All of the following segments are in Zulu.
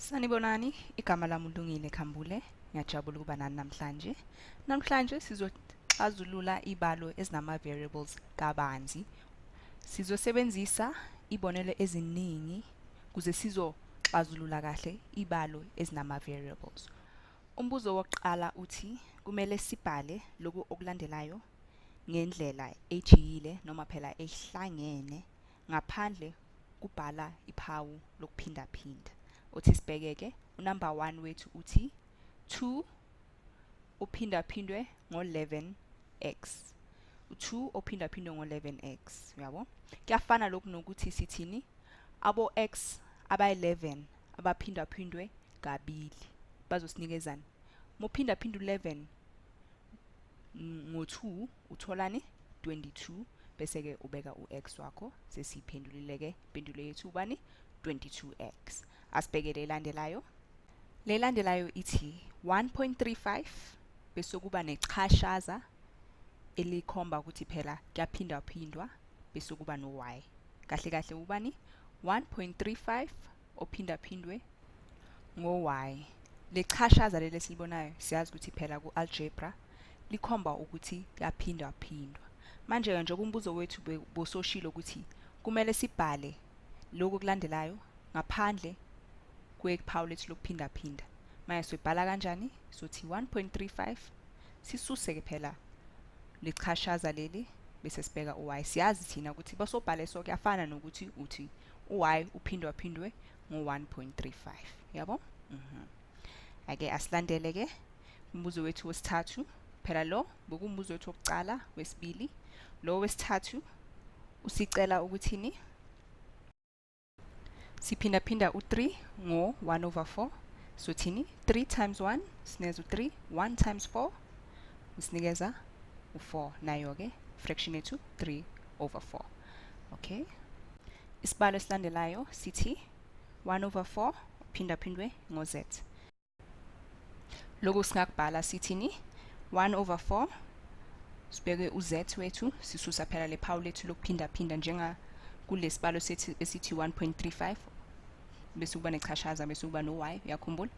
Sanibonani, igama lami uLungile Khambule. Ngiyajabula ukuba nani namhlanje. Namhlanje sizoxazulula ibalo ezinama-variables kabanzi. Sizosebenzisa ibonelo eziningi kuze sizoxazulula kahle ibalo ezinama-variables. Umbuzo wokuqala uthi kumele sibhale lokhu okulandelayo ngendlela ejiyile noma phela ehlangene ngaphandle kubhala iphawu lokuphindaphinda. Uthi sibheke-ke unumber 1 wethu uthi 2 uphindaphindwe ngo-11x. U2 ophindaphindwe ngo-11x, uyabo? Kuyafana lokhu nokuthi sithini? Abo x abayi-11 abaphindaphindwe kabili bazosinikezani? Muphindaphinda u-11 ngo-2 utholani? 22, bese-ke ubeka u-x wakho. Sesiyiphendulile-ke impendulo yethu ubani? 22x. Asibheke le elandelayo. Le elandelayo ithi 1.35 bese kuba nechashaza elikhomba ukuthi phela kuyaphindaphindwa bese kuba no-y. Kahle kahle ubani? 1.35 ophindaphindwe ngo-y. Le chashaza leli esilibonayo siyazi ukuthi phela ku-algebra likhomba ukuthi kuyaphindaphindwa. Manje-ke njengoba umbuzo wethu bososhilo ukuthi kumele sibhale lokhu okulandelayo ngaphandle kwephawu lethu lokuphindaphinda. Manje soyibhala kanjani? Sothi 1.35 sisuse-ke phela lichashaza leli bese sibheka u-y. Siyazi thina ukuthi basobhale so kuyafana nokuthi uthi u-y uphindwaphindwe ngo-1.35, yabo? Ake asilandele-ke umbuzo wethu wesithathu. Phela lo bokumbuzo wethu wokuqala, wesibili. Lo wesithathu usicela ukuthini? Siphindaphinda u-3 ngo-1 over 4. Sothini? 3 times 1 sinikeza u-3, 1 times 4 usinikeza u-4. Nayo-ke fraction yethu 3 over 4. Okay. Isibalo esilandelayo sithi 1 over 4 uphindaphindwe ngo-z. Lokhu singakubhala sithini? 1 over 4 sibeke u-z wethu, sisusa phela le phawu lethu lokuphindaphinda njenga kulesibalo sethu esithi 1.35 bese kuba nechashaza bese kuba no-y, uyakhumbula?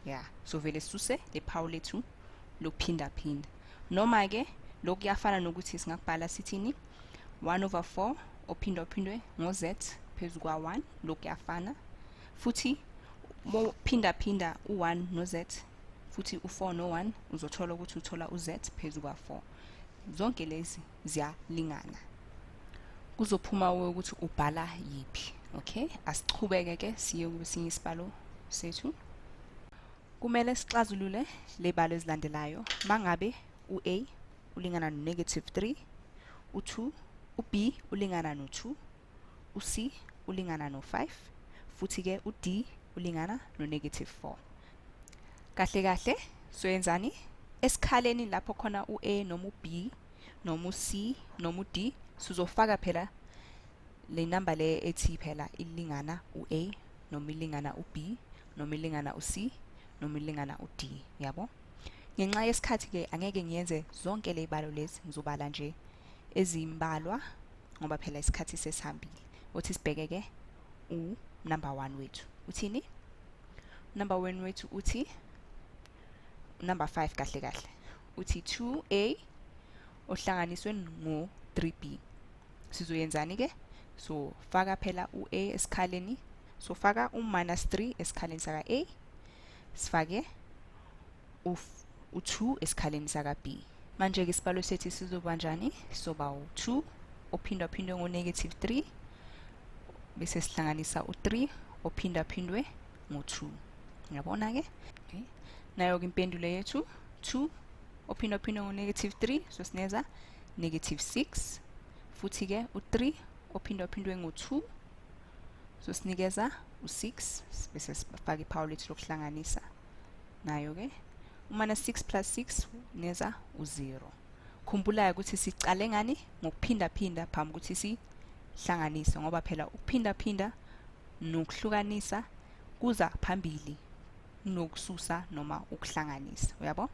Yeah, so vele sisuse le phawu lethu lokuphindaphinda. Noma-ke lokhu kuyafana nokuthi singakubhala sithini? 1 over 4 ophindaphindwe ngo-z phezu kwa-1, lokhu kuyafana. Futhi phindaphinda u-1 no-z futhi u-4 no-1 uzothola ukuthi uthola u-z phezu kwa-4. Zonke lezi ziyalingana. Kuzophuma ukuthi ubhala yiphi. Okay, asichubeke ke siye kwesinye isibalo sethu. Kumele sixazulule le balo ezilandelayo. Mangabe u-a ulingana no-negative 3, u-2, u-b ulingana no-2, u-c ulingana no-5, futhi-ke u-d ulingana no-negative 4. Kahle kahle soyenzani? Esikhaleni lapho khona u-a noma u-b noma u-c noma u-d sizofaka phela le number le ethi phela ilingana u-a noma ilingana u-b noma ilingana u-c noma ilingana u-d, yabo? Ngenxa yesikhathi ke angeke ngiyenze zonke le zibalo lezi, ngizobala nje ezimbalwa ngoba phela isikhathi sesihambile. Uthi sibheke ke u-number 1 wethu. Uthini? Number 1 wethu uthi number 5 kahle kahle. Uthi 2a ohlanganiswe ngo-3b. Sizoyenzani ke? So faka phela u-a esikhaleni. So faka u-minus 3 esikhaleni saka A, sifake u-2 esikhaleni saka B. Manje ke isibalo sethu sizoba njani? Soba u-2 ophindaphindwe ngo-negative 3 bese sihlanganisa u-3 ophindaphindwe ngo-2. Uyabona ke? Okay. Nayo ke impendulo yethu 2 ophindaphindwe ngo-negative 3 so sineza negative 6, futhi ke u-3 ophindaphindwe ngo-2 so sinikeza u-6 bese sifaka iphawu lethu lokuhlanganisa. Nayo ke u-minus 6 plus 6 neza u-0. Khumbula ukuthi sicale ngani? Ngokuphindaphinda phambi ukuthi sihlanganise, ngoba phela ukuphindaphinda nokuhlukanisa kuza phambili kunokususa noma ukuhlanganisa, uyabo?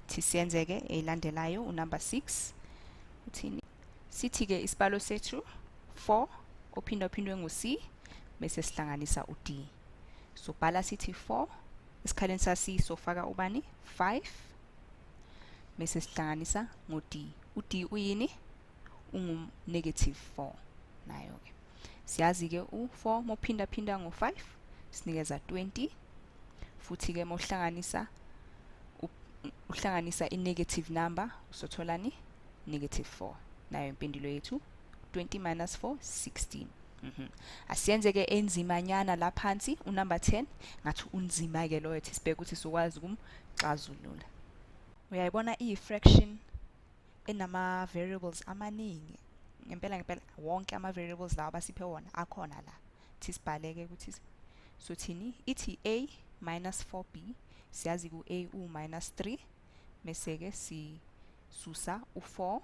Thi siyenzeke elandelayo unumber 6 uthini? Sithi ke isibalo sethu 4 ophindaphindwe ngo-c bese sihlanganisa u-d. Sobhala sithi 4 esikhaleni sa-c sofaka ubani? 5 bese sihlanganisa ngo-d. U-d uyini? Ungu-negative 4 nayo-ke. Siyazi-ke u-4 mawuphindaphinda ngo-5 sinikeza 20, futhi-ke mawuhlanganisa uhlanganisa i-negative number usotholani? Negative 4. Nayo impendulo yethu 20 minus 4 16. Asiyenze-ke enzimanyana la phansi unumber 10, ngathi unzima-ke loyo, thi sibheke ukuthi sokwazi ukumxazulula. Uyayibona iyi-fraction enama-variables amaningi ngempela ngempela, wonke ama-variables lawa abasiphe wona akhona la. Thi sibhaleke ukuthi sothini, ithi a minus 4b, siyazi ku-a u-minus 3, bese-ke sisusa u-4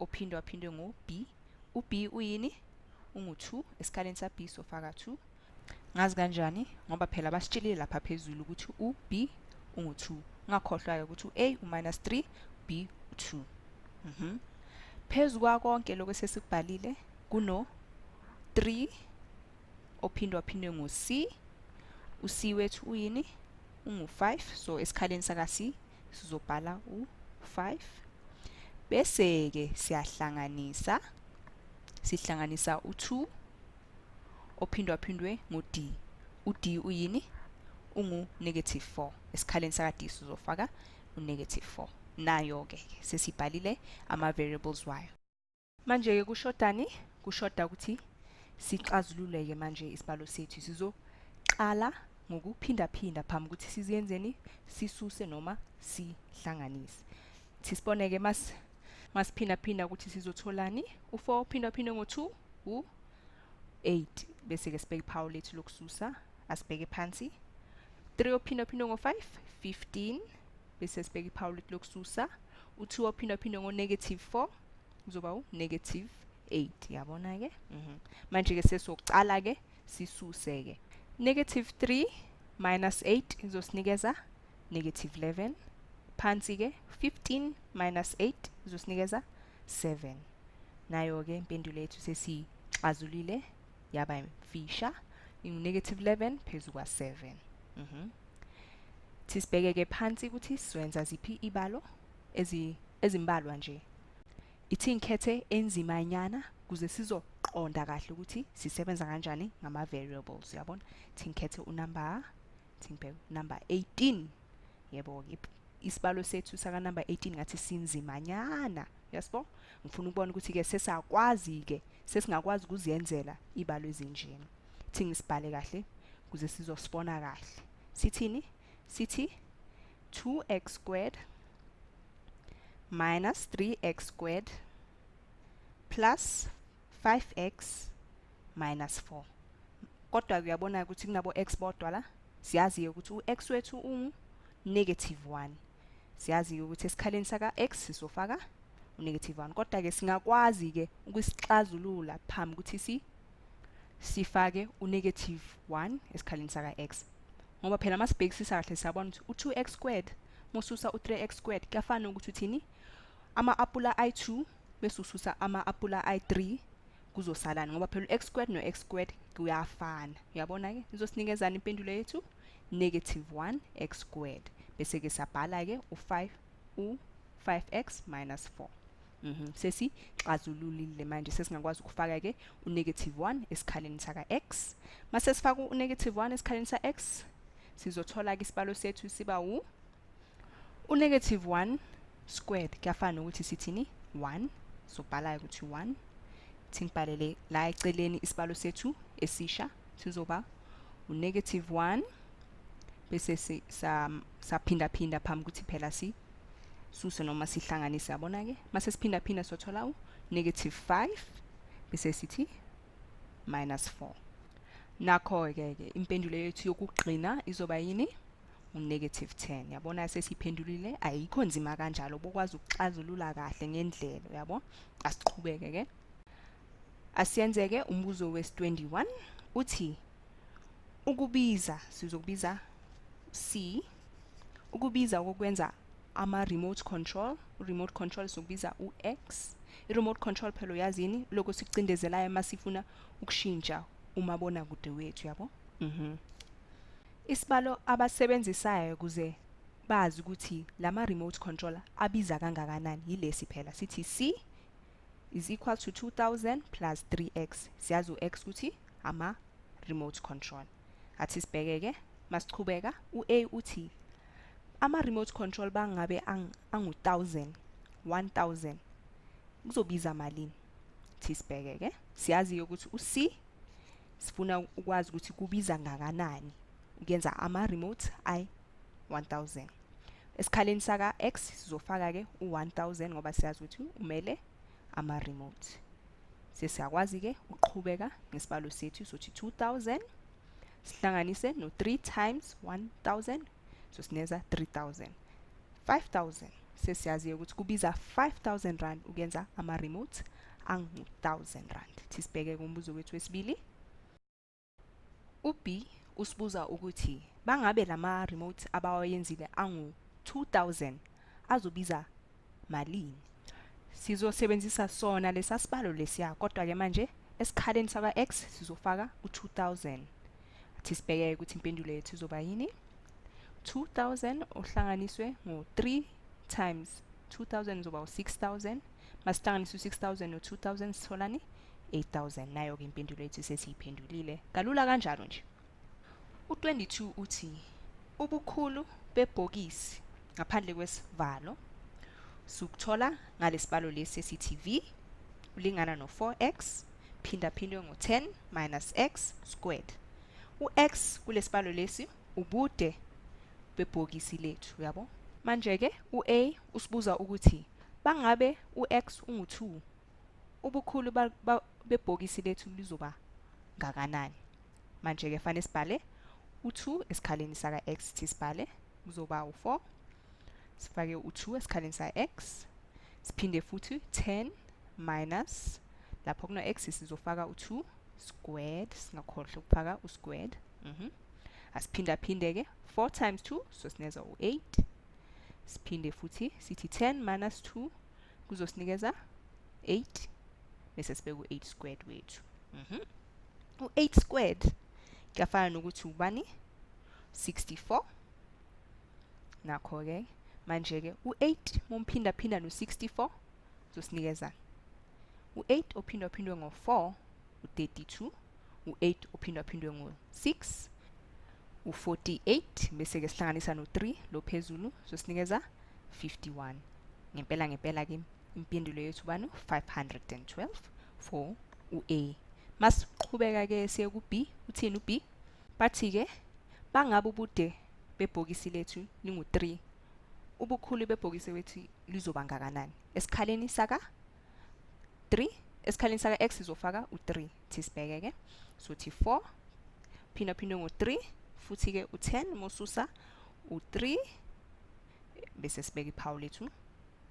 ophindwa phindwe ngo-b. U-b uyini? Ungu-2, esikhaleni sa-b sofaka 2. Ngazi kanjani? Ngoba phela basitshelile lapha phezulu ukuthi u-b ungu-2. Ungakhohlwa-ke ukuthi u-a u-minus 3, b u-2. Phezu kwa konke lokho esesikubhalile kuno 3 ophindwa phindwe ngo-c. U-c wethu uyini? Ungu-5, so esikhaleni saka-c sizobhala u-5. Bese-ke siyahlanganisa, sihlanganisa u-2 ophindwa phindwe ngo-d. U-d uyini? Ungu-negative 4. Esikhaleni saka-d sizofaka u-negative 4. Nayo-ke sesibhalile ama-variables wayo. Manje-ke kushodani? Kushoda ukuthi sixazululeke manje isibalo sethu. Sizoqala ngokuphindaphinda phambi ukuthi siziyenzeni, sisuse noma sihlanganise. Sisiboneke masiphindaphinda ukuthi sizotholani. U-4 uphindaphindwe ngo-2 u-8, bese-ke sibeke iphawu lethu lokususa, asibheke phansi. 3 ophindaphindwe ngo-5 15, bese sibeke iphawu lethu lokususa. U-2 ophindaphindwe ngo-negative 4 kuzoba u-negative 8. Yabona-ke? Manje-ke sesocala-ke sisuse-ke. Negative 3 minus 8 izosinikeza negative 11. Phansi-ke 15 minus 8 izosinikeza 7. Nayo-ke impendulo yethu sesixazulile yaba mfisha, ingu-negative 11 phezu kwa-7. Sisibheke-ke phansi ukuthi siwenza ziphi ibalo ezimbalwa nje. Ithi ngikhethe enzimanyana kuze sizoqonda kahle ukuthi sisebenza kanjani ngama-variables. Uyabona? Thi ngikhethe unumber, thi ngibheke number 18. Yebo-ke isibalo sethu saka number 18 ngathi sinzimanyana. Uyasibo? Ngifuna ukubona ukuthi-ke sesakwazi-ke, sesingakwazi ukuziyenzela ibalo ezinjena. Thi ngisibhale kahle kuze sizosibona kahle. Sithini? Sithi 2x squared minus 3x squared plus 5x minus 4. Kodwa uyabona ukuthi kunabo x bodwa la, siyazi ukuthi u-x wethu ungu negative 1. Siyazi ukuthi esikhaleni saka x sizofaka u-negative 1. Kodwa ke singakwazi ke ukusixazulula phambi ukuthi sifake u-negative 1 esikhaleni saka x. Ngoba phela masibhekisisa kahle siyabona ukuthi u-2x squared mususa u-3x squared kuyafana ukuthi uthini? Ama-apula i2 bese ususa ama-apula i3 kuzosalana, ngoba phela u-x squared no-x squared kuyafana. Uyabona ke? Izosinikezana impendulo yethu negative 1 x squared. Bese ke sabhala ke u5 u5x minus 4. Sesixazululile manje, sesingakwazi ukufaka ke u-negative 1 esikhaleni saka x. Mase sifaka u-negative 1 esikhaleni sa x, sizothola ke isibalo sethu siba u-negative 1 squared kuyafana nokuthi sithini? 1. Sobhala ukuthi 1. Thingibhalele la eceleni isibalo sethu esisha sizoba u-negative 1, bese saphindaphinda phambi ukuthi phela si suse noma sihlanganise. Yabona ke? Mase siphindaphinda sothola u-negative 5 bese sithi minus 4. Nakho ke impendulo yethu yokugcina izoba yini? U-negative 10. Yabona sesiphendulile, ayikho nzima kanjalo, bokwazi ukuxazulula kahle ngendlela. Uyabo? Asiqhubeke ke. Asiyenzeke umbuzo wes-21 uthi ukubiza, sizokubiza C, ukubiza kokwenza ama remote control. Remote control sokubiza u-X. I-remote control phela uyazini, lokho sikucindezelayo masifuna ukushintsha umabonakude wethu, yabo? Isibalo abasebenzisayo kuze bazi ukuthi lama remote controller abiza kangakanani yilesi phela, sithi C is equal to 2000 plus 3x. Siyazi u-x ukuthi ama remote control. Athi sibheke-ke masichubeka, u-A uthi ama remote control bangabe angu-1000, 1000 kuzobiza malini? Thi sibheke-ke, siyazi ukuthi u-C sifuna ukwazi ukuthi kubiza ngakanani ukuyenza ama remote ay-1000. Esikhaleni saka X sizofaka-ke u-1000 ngoba siyazi ukuthi umele ama remote. Sesiyakwazi-ke ukuqhubeka ngesibalo sethu, sothi 2000 sihlanganise no 3 times 1000, so sineza 3000. 5000 sesiyazi ukuthi kubiza 5000 rand ukuyenza ama remote angu-1000 rand. Thi sibheke kumbuzo wethu wesibili. U-B usibuza ukuthi bangabe lama remote abawayenzile angu-2000 azobiza malini? Sizosebenzisa sona lesa sibalo lesiya, kodwa-ke manje esikhaleni saka-X sizofaka u-2000. Athi sibheke ukuthi impendulo yethu izoba yini. 2000 ohlanganiswe ngo-3 times 2000 izoba u-6000. Masihlanganise u-6000 no-2000 sitholani? 8000. Nayo-ke impendulo yethu sesiyiphendulile kalula kanjalo nje. U-22 uthi ubukhulu bebhokisi ngaphandle kwesivalo sukuthola ngalesibalo lesi esithi V ulingana no-4x phindaphindwe ngo-10 minus x squared. U-x kulesibalo lesi ubude bebhokisi lethu, uyabo? Manje-ke u-A usibuza ukuthi bangabe u-x ungu-2, ubukhulu bebhokisi lethu lizoba ngakanani? Manje-ke fanele sibhale u-2 esikhaleni saka-x, thi sibhale kuzoba u-4, sifake u-2 esikhaleni saka-x, siphinde futhi 10 minus lapho kuno-x sizofaka u-2 squared, singakhohlwa ukufaka u-squared. Asiphindaphinde-ke 4 times 2, so sineza u-8. Siphinde futhi sithi 10 minus 2 kuzosinikeza 8, bese sibeka u-8 squared wethu. U-8 squared kuyafana nokuthi ubani? 64. Nakho-ke manje-ke u-8 momphindaphinda no-64 uzosinikeza u-8 ophindwaphindwe ngo-4 u-32, u-8 ophindwaphindwe ngo-6 u-48, bese-ke sihlanganisa no-3 lo phezulu uzosinikeza 51. Ngempela ngempela-ke impendulo yethu bani? 512 for u-A. Masiqhubeka-ke siye ku-B. Uthini u-B? Bathi-ke bangabe ubude bebhokisi lethu lingu-3, ubukhulu bebhokisi wethu lizoba ngakanani? Esikhaleni saka 3, esikhaleni saka X sizofaka u-3. Thi sibheke-ke, sothi 4 phindaphindwe ngo-3, futhi-ke u-10 mosusa u-3, bese sibeka iphawu lethu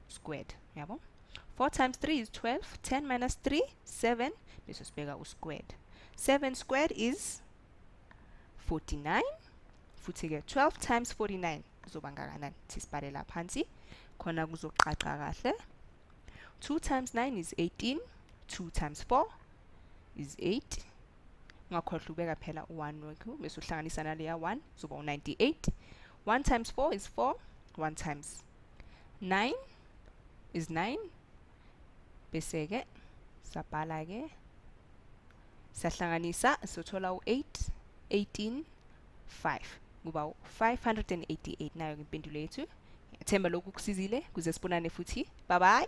squared, yabo? 4 times 3 is 12, 10 minus 3 7, bese sibeka u-squared. 7 squared is 49, futhi-ke 12 times 49 kuzoba ngakanani? Thi sibhale la phansi khona kuzoqaqa kahle. 2 times 9 is 18, 2 times 4 is 8. Ungakhohlwa ubeka phela u-1 wakho, bese uhlanganisa naleya 1 kuzoba u-98. 1 times 4 is 4, 1 times 9 is 9. Bese-ke sabhala-ke siyahlanganisa, sothola u-8, 18, 5 kuba u-588. Nayo impendulo yethu. Ngiyethemba lokhu kusizile, kuze sibonane futhi. Bye bye.